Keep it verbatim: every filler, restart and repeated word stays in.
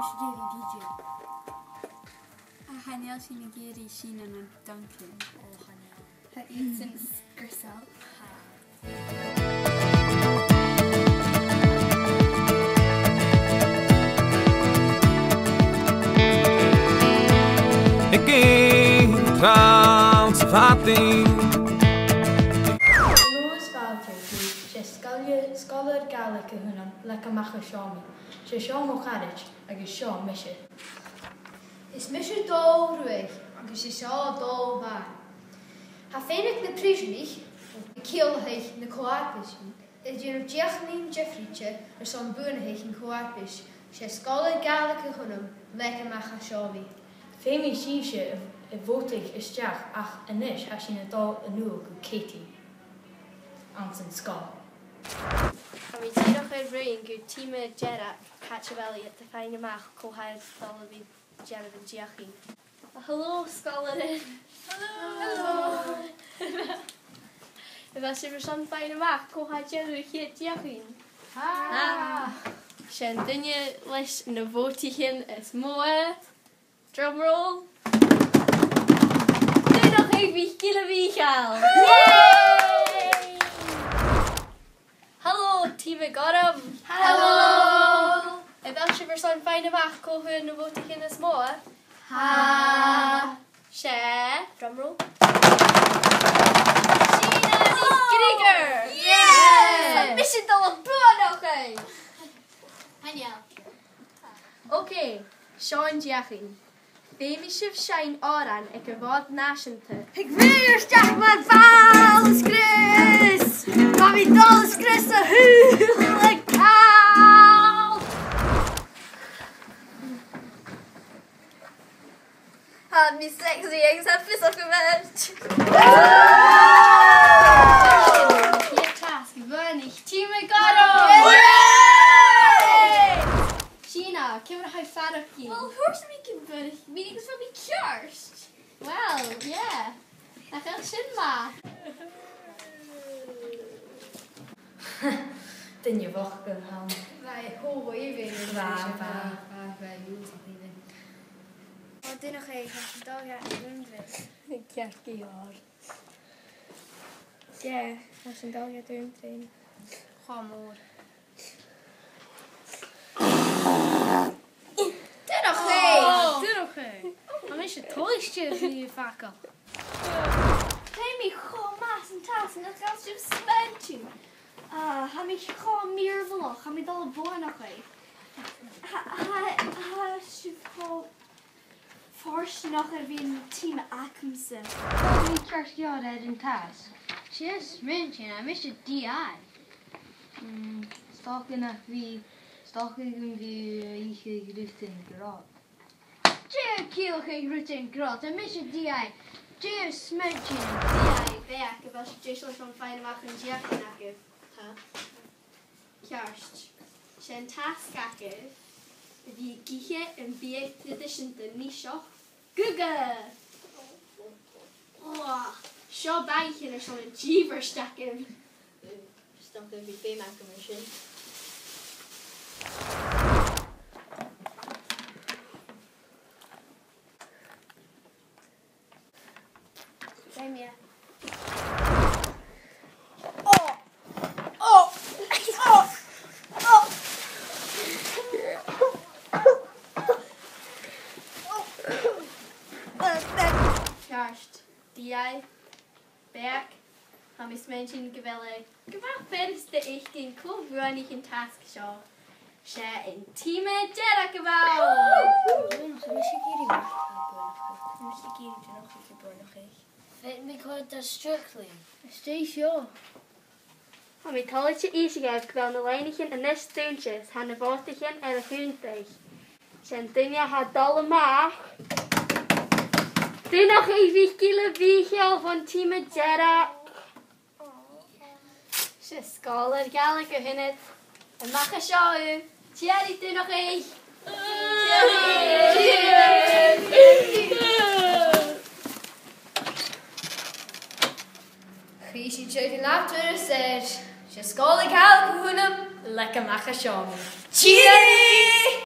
Sgìre D J. A, chan eil sinn ag iarraidh Sìne no Duncan. Ò, chan eil. Tha iadsan sgriosail. Aig aon tràth sa mhadainn. Hello, is Valentine. 'S e sgoil-, sgoilear Gàidhlig a th' annam, leig a-mach à seo mi. 'S e seo mo charaid, agus seo mise. Is mise Dòmhnall Ruadh, agus 's e seo Dòmhnall Bàn. Tha feum aig na prìosanaich, a' ciallachadh na co-fharpaisean, a' dèanamh deuchainnean diofraichte airson buannachadh an co-fharpais. 'S e sgoilear Gàidhlig a th' annam, leig a-mach à seo mi. Feumaidh sibhse a, a bhòtadh a-steach, ach a-nis tha sinn a' dol a-null gu Katie anns an sgoil. Tha mi dìreach air ruighinn gu tìme dearg, càit a bheil iad, a' faighinn a-mach cò tha a' dol a bhith a' dèanamh an deuchainn. Hello, sgoilearan. Hello. A bheil sibh airson faighinn a-mach cò tha a' dèanamh a' chiad deuchainn? Tha. Tha. 'S e an duine leis na bhòtaichean as motha. Drum roll. Donnchadh MhicGilleMhìcheil. Yay! Hello, tìme gorm. Hello. A bheil sibh airson faighinn a-mach cò fhuair na bhòtaichean as motha? Tha. 'S e, drum roll, Sìne NicGriogair. Yes! Tha mise a' dol a bhuannachadh. Daniel. Ok, seo an deuchainn. Feumaidh sibh seinn òran aig a' Mhòd Nàiseanta. Thig mi a-steach mar bhall a' sgrios, tha mi a' dol a sgrios a h-uile càil. Tha mi sexy agus tha fios agam air. Ceud tasg a bhuannaich tìme gorm. Sìne, ciamar a tha thu a' faireachdainn? Well, thuirt mi gum buannaich mi agus bha mi ceart. Well, yeah. Nach eil sin math? Duine bhochd a th' ann. Bha e cho math. Bha, bha. Bha, bha e uabhasach math. Ò, Donnchadh, tha sinn a' dol a dh'Aondrainn. Ceart gu leòr. Yeah, tha sinn a' dol a dh'Aondrainn. Cho mòr. Donnchadh! Ò, Donnchadh! Tha mise toilichte a bhith a' fàgail. Tha mi cho math san tasg, nach eil sibh a' smaointinn? Ah, tha mi cho mìorbhaileach, tha mi a' dol a bhuannachadh. Tha, tha, tha sibh cho fortanach a bhith an tìme agamsa. Tha mi ceart gu leòr air an tasg. 'S e smaointinn, tha mise D I. Mm, 's dòcha nach bi, 's dòcha gum bi, eh, ithe rudan grod. Dè tha a' ciallachadh rudan grod? Tha mise D I. Dè tha smaointinn? D I, beachd, a bheil sibh deiseil airson faighinn a-mach an deuchainn agaibh? Tha. Ceart. 'S e an tasg agaibh a bhith ag ithe am biadh traidiseanta Niseach, guga! Ò, seo baghaichean airson an dìomhairt agaibh. 'S dòcha gum bi feum agam air sin. Feumaidh. Ò! Ò! Ò! Ò! Ceart. D I. Beachd, tha mi a' smaointinn gu bheil e gu math furasta fhaicinn cò bhuannaich an tasg seo. 'S e an tìme dearg a bh' ann! Tha mise ag iarraidh Mark a bhuannachadh. Tha mise ag iarraidh Donnchadh a bhuannachadh. Feumaidh mi coimhead air Strictly. Is dè seo? Tha mi toilichte innse dhuibh gu bheil na loidhnichean a-nis dùinte, 's tha na bòtaichean air a chunntadh. 'S e an duine a tha a' dol a-mach, Donnchadh MhicGilleMhìcheil bhon tìme dearg. 'S e sgoilear Gàidhlig a th' annad. A-mach à seo thu. Tìoraidh, Donnchadh. Chì sinn sibh an ath-thuras air. 'S e sgoilear Gàidhlig a th' annam, leig a-mach à seo thu. Tìoraidh!